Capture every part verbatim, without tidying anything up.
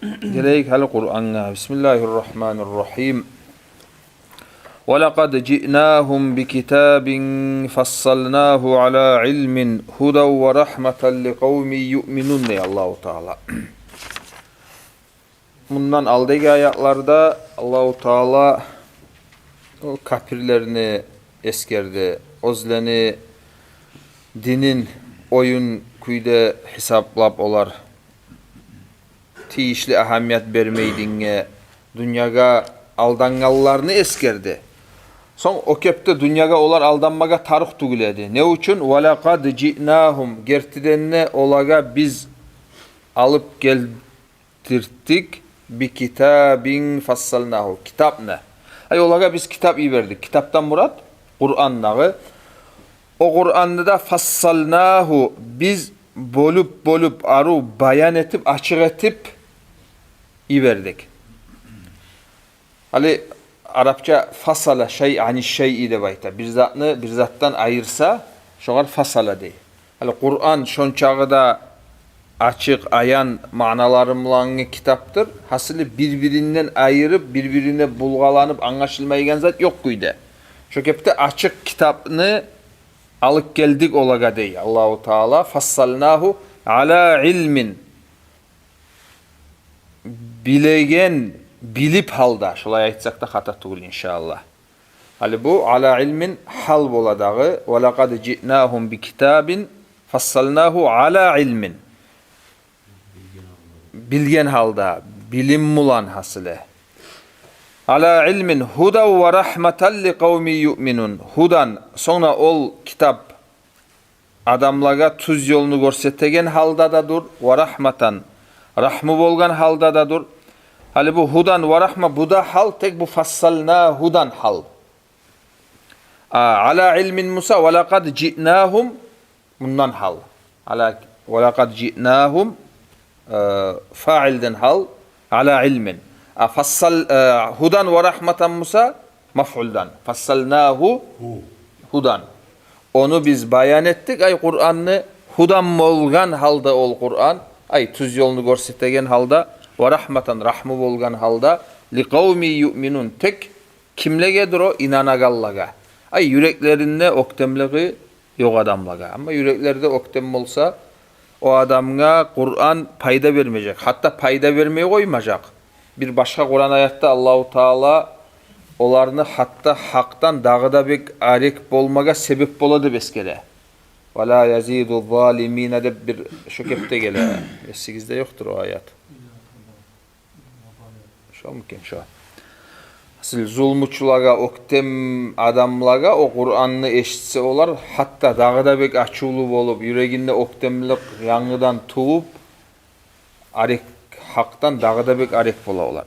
Гелейик гьали Къурангъа. Бисмиллагьи ррагьмани ррагьим. «Ва лакъад жиънагьум би китабин фассалнагьу ала илмин гьудан ва рагьматан ли къавмин юъминун», — дей Аллагьу Таала. Мундан алдагъы аятларда Аллагьу Таала о капирлени эсгерди. Оьзлени динин оюн кюйде гьисаплап, олар тийишли агьамият бермей динге, дюньягъа алдангъанларын эсгерди. Сонг о кепде дюньягъа олар алданмагъа тарыкъ тюгюл эди. Не учун? «Ва лакъад жиънагьум», гертиден де олагъа биз алып гелдиртдик, «би китабин фассалнагьу», китапны. Ай, олагъа биз китап йибердик. Китапдан мурат Къуран дагъы. О Къуранны да «фассалнагьу», биз бёлюп-бёлюп, арив баян этип, ачыкъ этип йибердик. Гьали арапча «фасала шай ани шайи» деп айта. Бир затны бир затдан айырса, шогъар «фасала» дей. Гьали Къуран шончакъы да ачыкъ, аян маъналары булангъы китапдыр. Гьасили, бир-биринден айырып, бир-бирине булгъаланып англашылмайгъан зат ёкъ кюйде. Шо кепде ачыкъ китапны алып гелдик олагъа, дей Аллагьу Таала. «Фассалнагьу ала илмин». Билеген, билип гьалда. Шолай айтсакъ да хата тюгюл, иншааллагь. Гьали бу «ала илмин» гьал бола дагъы. «Ва лакъад жиънагьум би китабин фассалнагьу ала илмин». Билген гьалда, билим булан, гьасили. «Ала илмин гьудан ва рагьматан ли къавмин юъминун». Гьудан, сонг да ол китап адамлагъа тюз ёлну гёрсетеген гьалда да дур, «ва рагьматан», рагьму болгъан гьалда да дур. Гьали бу «гьудан ва рагьма», бу да гьал, тек бу «фассалнагьу»дан гьал. А, «ала илмин» буса, «ва лакъад жиънагьум» мундан гьал. Ала, «ва лакъад жиънагьум», э, фаилден гьал, «ала илмин». А, «фассал», э, «гьудан ва рагьматан» буса, мафъулдан. «Фассалнагьу гьудан». Ону биз баян этдик, ай, Къуранны, гьудан болгъан гьалда ол Къуран, ай, тюз ёлну гёрсетеген гьалда, «ва рагьматан», рагьму болгъан гьалда, «ли къавмин юъминун», тек кимлеге дур о? Инанагъанлагъа. Ай, юреклеринде оьктемлиги ёкъ адамлагъа. Амма юреклерде оьктем болса, о адамгъа Къуран пайда бермежек. Гьатта пайда бермей къоймажакъ. Бир башгъа Къуран аятда Аллагьу Таала оланы гьатта гьакъдан дагъы да бек арек болмагъа себеп бола деп эсгере. «Ва ла язиду залимина» деп бир шо кепде геле. Эсигизде ёкъдур о аят. Шо мукен шо? Асыл зулмучулагъа, оьктем адамлагъа о Къуранны эшитсе олар, гьатта дагъы да бек ачувлу болуп, юрегинде оьктемлик янгыдан тувуп, арек, гьакъдан дагъы да бек арек бола олар.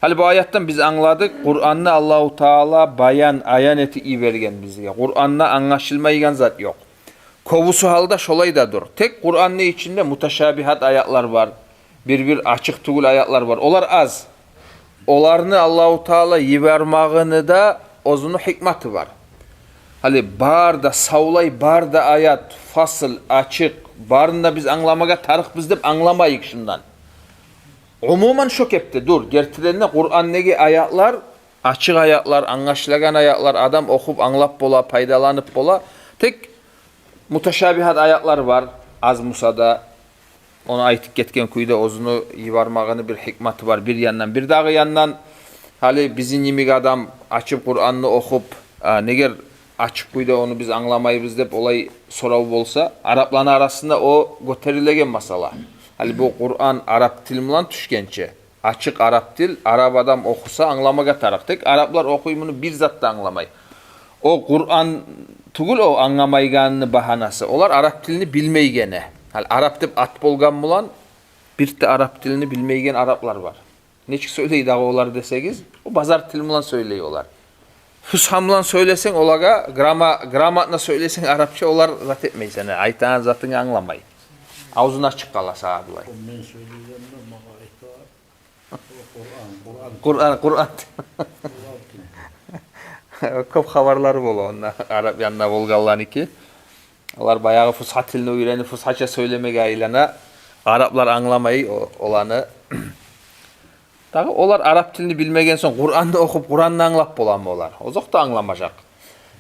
Гьали бу аятдан биз англадыкъ, Къуранны Аллагьу Таала баян, аян этип йиберген бизге. Къуранда англашылмайгъан зат ёкъ. Кёбюсю гьалда шолай да дур. Тек Къуранны ичинде муташабигьат аятлар бар, бир-бир ачыкъ тюгюл аятлар бар. Олар аз. Оланы Аллагьу Таала йибермагъыны да оьзюню гьикматы бар. Гьали бар да савлай, бар да аят, фасл, ачыкъ, барын да биз англамагъа тарыкъбыз деп англамайыкъ шундан. Умуман, шо кепде дур. Гертиден де, Къурандагъы аятлар, ачыкъ аятлар, англашылагъан аятлар, адам охуп, англап бола, пайдаланып бола. Тек муташабигьат аятлар бар, аз буса да, ону айтып гетген кюйде, оьзюню йибермагъыны бир гьикматы бар бир яндан. Бир дагъы яндан, гьали бизин йимик адам ачып Къуранны охуп, а, негер ачыкъ кюйде ону биз англамайбыз деп олай сорав болса, арапланы арасында о гётерилеген масъала. Гьали бу Къуран арап тил булан тюшгенче, ачыкъ арап тил, арап адам охуса, англамагъа тарыкъ. Тек араплар охуй, муну бир зат да англамай. О Къуран тюгюл о англамайгъаныны багьанасы, олар арап тилни билмейгени. Гьали арап деп ат болгъан булан, бир де арап тилни билмейген араплар бар. Нечик сёйлей дагъы олар десегиз, о базар тил булан сёйлей олар. Фусхьа булан сёйлесенг, олагъа грамма-, грамотно сёйлесенг арапча, олар зат этмей сени, айтагъан затынгны англамай. Авзун ачып къала сагъа булай. Мен сёйлегенде магъа айталар, Къуран, Къуран. Къуран, Къуран. Кёп хабарлар бола онда, арап янында болгъанланыки. Олар баягъы фусхьа тилни уьйренип, фусхьача сёйлемеге айлана. Араплар англамай о-, оланы. Дагъы олар арап тилни билмеген сонг, Къуранны охуп, Къуранны англап боламы олар? Озокъда, англамажакъ.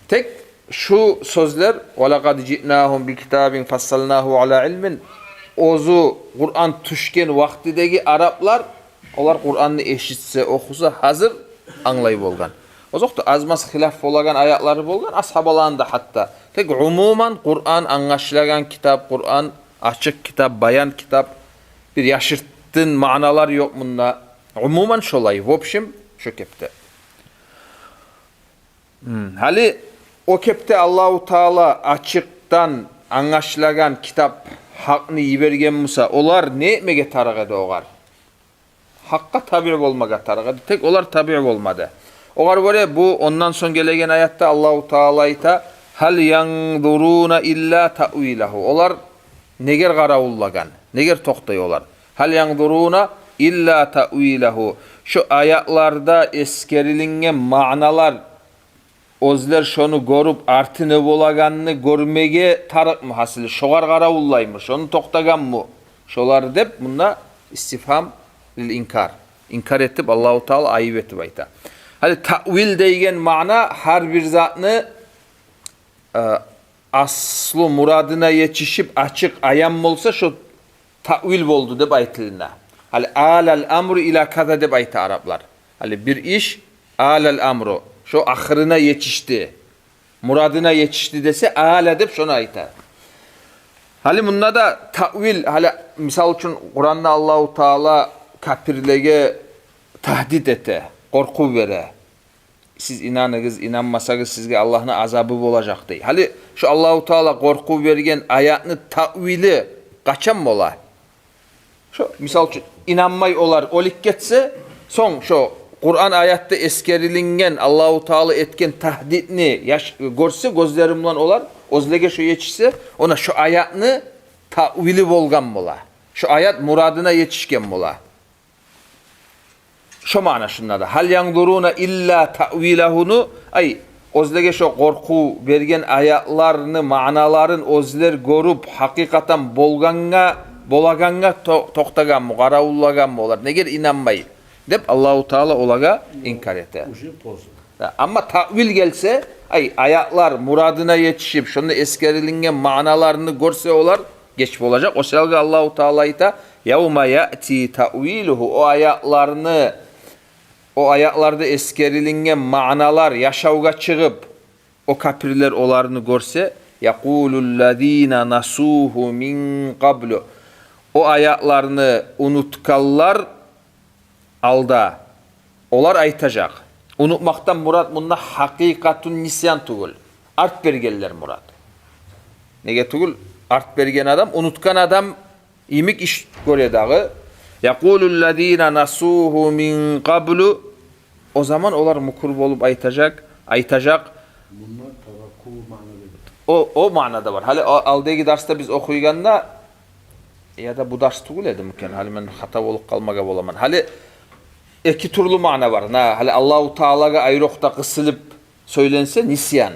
Тек шу сёзлер: «Ва лакъад жиънагьум би китабин фассалнагьу ала илмин», оьзю Къуран тюшген вакътидеги араплар, олар Къуранны эшитсе, охуса, гьазир англай болгъан. Озокъда, аз-маз хилаф болагъан аятлары болгъан асгьабаланы да гьатта. Тек умуман Къуран англашылагъан китап, Къуран ачыкъ китап, баян китап, бир яшыртгъын маъналар ёкъ мунда. Умуман шолай, в общем, шо кепде. Гьм, гьали о кепде Аллагьу Таала ачыкъдан англашылагъан китап, гьакъны йиберген буса, олар не этмеге тарыкъ эди огъар? Гьакъгъа табиъ болмагъа тарыкъ эди. Тек олар табиъ болмады. Огъар гёре бу ондан сонг гелеген аятда Аллагьу Таала айта: «Гьал янзуруна илла таъвилагьу». Олар негер къаравуллагъан, негер токътай олар? «Гьал янзуруна илла таъвилагьу». Шо аятларда эсгерилинген маъналар, оьзлер шону гёрюп, арты не болагъанны гёрмеге тарыкъмы гьасили? Шогъар къаравуллаймы? Шону токътагъанмы шолар деп, мунда истифгьам лил инкар. Инкар этип, Аллагьу Таала айып этип айта. Гьали таъвил деген маъна гьар бир затны, э, аслу мурадына етишип, ачыкъ, аян болса, шо таъвил болду деп айтылына. Гьали «алал амру ила каза» деп айта араплар. Гьали бир иш, «алал амру», шо ахырына етишди, мурадына етишди десе, «ала» деп шону айта. Гьали мунда да таъвил, гьали, мисал учун, Къуранда Аллагьу Таала капирлеге тагьдид эте, къоркъув бере. Сиз инаныгъыз, инанмасагъыз, сизге Аллагьны азабы болажакъ, дей. Гьали шо Аллагьу Таала къоркъув берген аятны таъвили къачан бола? Шо, мисал учун, инанмай олар оьлюп гетсе, сонг шо Къуран аятда эсгерилинген, Аллагьу Таала этген тагьдидни яш-, гёрсе гёзлери булан олар, оьзлеге шо етишсе, она шо аятны таъвили болгъан бола. Шо аят мурадына етишген бола. Шо маъна шунда да. «Гьал янзуруна илла таъвилагьуну», ай, оьзлеге шо къоркъув берген аятланы маъналарын оьзлер гёрюп, гьакъыкъатан болгъангъа, болагъангъа то-, токътагъанмы, къаравуллагъанмы олар? Негер инанмай деп, Аллагьу Таала олагъа инкар эте. Уже поздно. Да, амма таъвил гелсе, ай, аятлар мурадына етишип, шонда эсгерилинген маъналаны гёрсе олар, геч болажакъ. О саялгъа Аллагьу Таала айта: «Явма яъти таъвилугьу», о аятланы, о аятларда эсгерилинген маъналар яшавгъа чыгъып, о капирлер оланы гёрсе, «якъулуллазина насугьу мин къаблу», о аятланы унутгъанлар алда, олар айтажакъ. Унутмакъдан мурат мунда гьакъикъатун нисян тюгюл, арт бергенлер мурат. Неге тюгюл, арт берген адам, унутгъан адам йимик иш гёре дагъы. «Якъулуллазина насугьу мин къаблу». О заман олар мюкюр болуп айтажакъ, айтажакъ. Мунда тараку маъна бере. О, о маъна да бар. Гьали о, алдагъы дарсда биз охуйгъанда, яда бу дарс тюгюл эдими экен, гьали мен хата болуп къалмагъа боламан. Гьали эки тюрлю маъна бар. На, гьали Аллагьу Таалагъа айрокъда къысылып сёйленсе, нисян.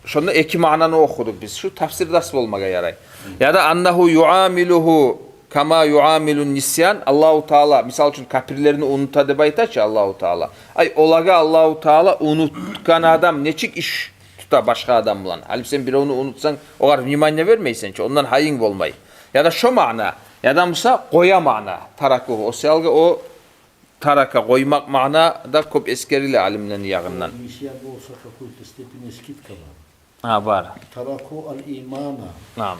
Шонда эки маънаны охудукъ биз. Шу тафсир дарс болмагъа ярай. Яда «аннагьу юамилугьу кама юамилун нисян». Аллагьу Таала, мисал учун, капирлени унута деп айта чы Аллагьу Таала. Ай, олагъа Аллагьу Таала унутгъан адам нечик иш тута башгъа адам булан. Гьали сен биревню унутсанг, огъар внимание бермейсен чи, ондан гьайынг болмай. Яда шо маъна, яда буса къоя маъна. Таракугьу. О саялгъа о тарака, къоймакъ маъна да кёп эсгериле алимлени ягъындан. Нисян болса, в какой-то степени скидка бар. Гьа, бар. Тараку ал-имана. Наам.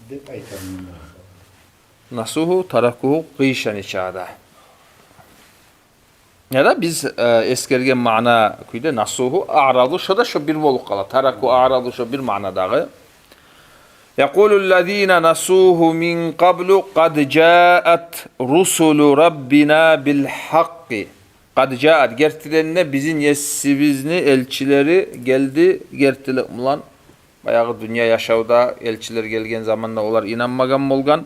Деп айтаман. Насугьу, таракугьу къыйышгъан чагъы да. Яда биз, э, эсгерген маъна кюйде насугьу, аъраду, шо да шо бир болуп къала. Тараку, аъраду, шо бир маъна дагъы. «Якъулуллазина насугьу мин къаблу къад жаат русулу раббина бил гьакъкъи». Къад жаат, гертиден де бизин Есибизни элчилери гелди гертилик булан. Баягъы дюнья яшавда элчилер гелген заманда олар инанмагъан болгъан.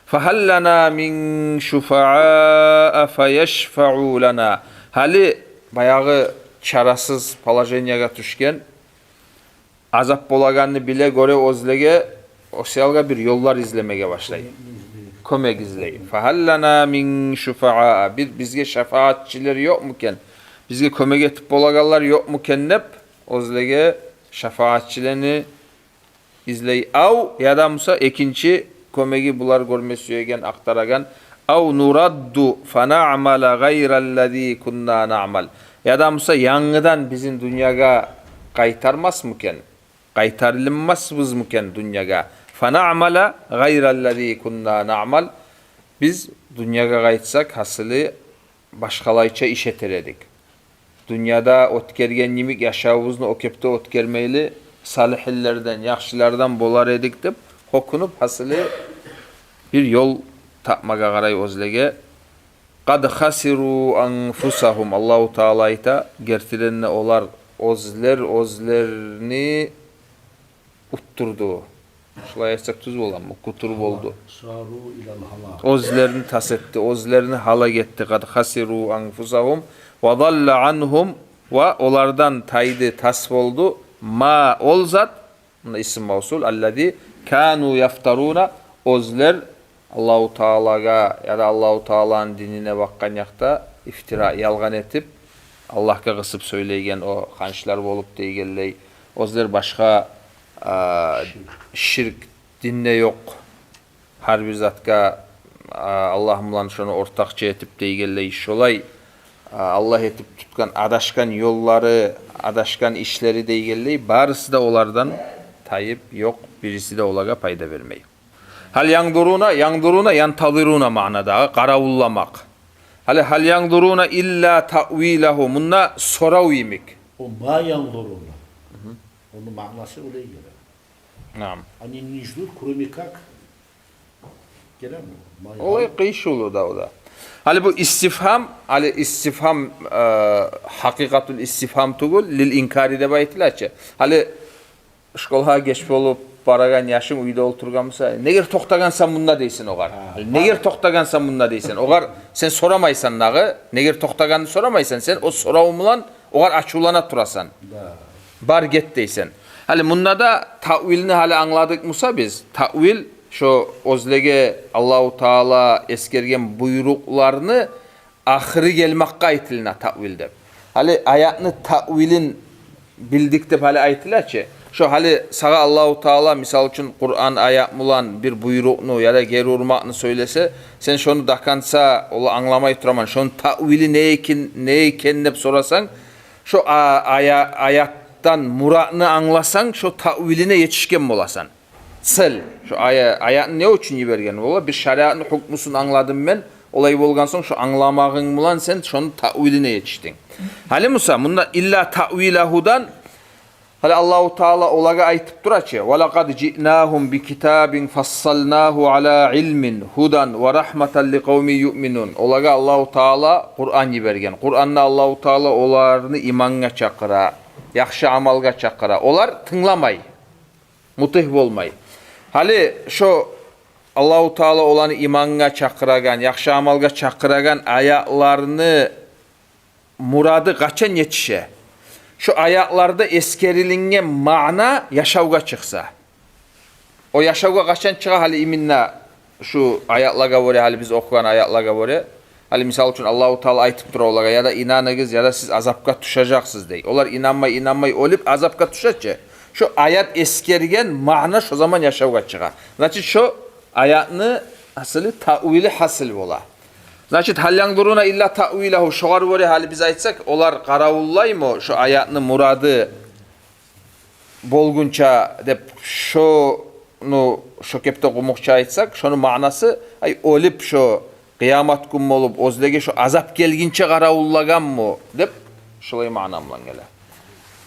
«Фагьал лана мин шуфааа фаяшфаъу лана». Гьали баягъы чарасыз положениягъа тюшген, азап болагъанны биле, гёре оьзлеге, о саялгъа бир ёллар излемеге башлай. кёмек излей. «Фагьал лана мин шуфагьаа». Бир бизге шафагьатчылар ёкъму экен? Бизге кёмек этип болагъанлар ёкъму экен деп, оьзлеге шафагьатчыланы излей. Ав, яда буса экинчи кёмеги булар гёрме сюеген, ахтарагъан. «Ав нурадду фанаъмала гъайраллази кунна наъмал». Яда буса янгыдан бизин дюньягъа къайтармасмы экен? Къайтарылынмасбызмы экен дюньягъа? «Фанаъмала гъайраллази кунна наъмал». Биз дюньягъа къайтсакъ, гьасили, башгъалайча иш этер эдик. Дюньяда оьтгерген йимик яшавубузну о кепде оьтгермейли, салигьлерден, яхшылардан болар эдик деп гьёкюнюп, гьасили, бир ёл тапмагъа къарай оьзлеге. «Къад хасиру анфусагьум». Аллагьу Таала айта, гертиден де олар оьзлер оьзлерин утдурду. Шулай айтсакъ тюз боламы? Кутур болду. Сару илал гьалак. Оьзлерин тас этди, оьзлерин гьалак этди. «Къад хасиру анфусагьум ва далла ангьум», ва олардан тайды, тас болду. «Ма», ол зат, муна исм мавсул, «аллази кану яфтаруна», оьзлер Аллагьу Таалагъа яда Аллагьу Тааланы динине бакъгъан якъда ифтира, ялгъан этип, Аллагьгъа къысып сёйлейген о ханчлар болуп дегенлей. Оьзлер башгъа, а, ширк динде ёкъ, гьар бир затгъа, а, Аллагь булан шону ортакъчы этип дегенлей, шолай, а, Аллагь этип тутгъан адашгъан ёллары, адашгъан ишлери дегенлей, барысы да олардан тайып ёкъ, бириси де олагъа пайда бермей. «Гьал янзуруна», янзуруна, янтазируна маънадагъы, къаравулламакъ. Гьали «гьал янзуруна илла таъвилагьу», мунда сорав йимик. О «ма янзуруна». Мгм. Ону маънасы олай геле. Наам. Они не ждут, кроме как. Гелеми? Олай къыйышывлу да о да. Гьали бу истифгьам, гьали истифгьам, э, гьакъикъатул истифгьам тюгюл, лил инкари деп айтыла чы. Гьали школагъа геч болуп барагъан яшынг уьйде олтургъан буса, «Негер токътагъансан мунда?» дейсен огъар. Гьа. Гьали «Негер токътагъансан мунда?» дейсен. Огъар сен сорамайсан дагъы, негер токътагъанны сорамайсан, сен о соравунг булан огъар ачувлана турасан. Да. «Бар, гет» дейсен. Гьали мунда да таъвилни гьали англадыкъ буса биз, таъвил шо оьзлеге Аллагьу Таала эсгерген буйрукъланы ахыры гелмакъгъа айтылына таъвил деп. Гьали аятны таъвилин билдик деп гьали айтыла чы. Шо гьали сагъа Аллагьу Таала, мисал учун, Къуран аят булан бир буйрукъну яда гери урмакъны сёйлесе, сен шону до конца ола англамай тураман, шону таъвили не экен, не экен деп сорасанг, шо а-, ая-, аятдан муратны англасанг, шо таъвилине етишген боласан. Цель. Шо ая-, аятны не учун йиберген? Ола бир шариатны гьукмусун англадым мен. Олай болгъан сонг, шо англамагъынг булан сен шону таъвилине етишдинг. Гьали буса мунда «илла таъвилагьу»дан, гьали Аллагьу Таала олагъа айтып тура чы: «Ва лакъад жиънагьум би китабин фассалнагьу ала илмин гьудан ва рагьматан ли къавмин юъминун». Олагъа Аллагьу Таала Къуран йиберген. Къуранда Аллагьу Таала оланы имангъа чакъыра, яхшы амалгъа чакъыра. Олар тынгламай, мутигь болмай. Гьали шо Аллагьу Таала оланы имангъа чакъырагъан, яхшы амалгъа чакъырагъан аятланы мурады къачан етише? Шо аятларда эсгерилинген маъна яшавгъа чыкъса. О яшавгъа къачан чыгъа? Гьали именно шу аятлагъа гёре, гьали биз охугъан аятлагъа гёре. Гьали, мисал учун, Аллагьу Таала айтып тура олагъа: «Яда инаныгъыз, яда сиз азапгъа тюшежексиз», — дей. Олар инанмай, инанмай оьлюп, азапгъа тюше чи. Шо аят эсгерген маъна шо заман яшавгъа чыгъа. Значит, шо аятны асылы таъвили гьасил бола. Значит, «гьал янзуруна илла таъвилагьу», шогъар гёре гьали биз айтсакъ, олар къаравуллаймы шо аятны мурады болгъунча деп, шону шо кепде къумукъча айтсакъ, шону маънасы, ай, оьлюп, шо къыямат гюн болуп, оьзлеге шо азап гелгинче къаравуллагъанмы деп, шолай маъна булан геле.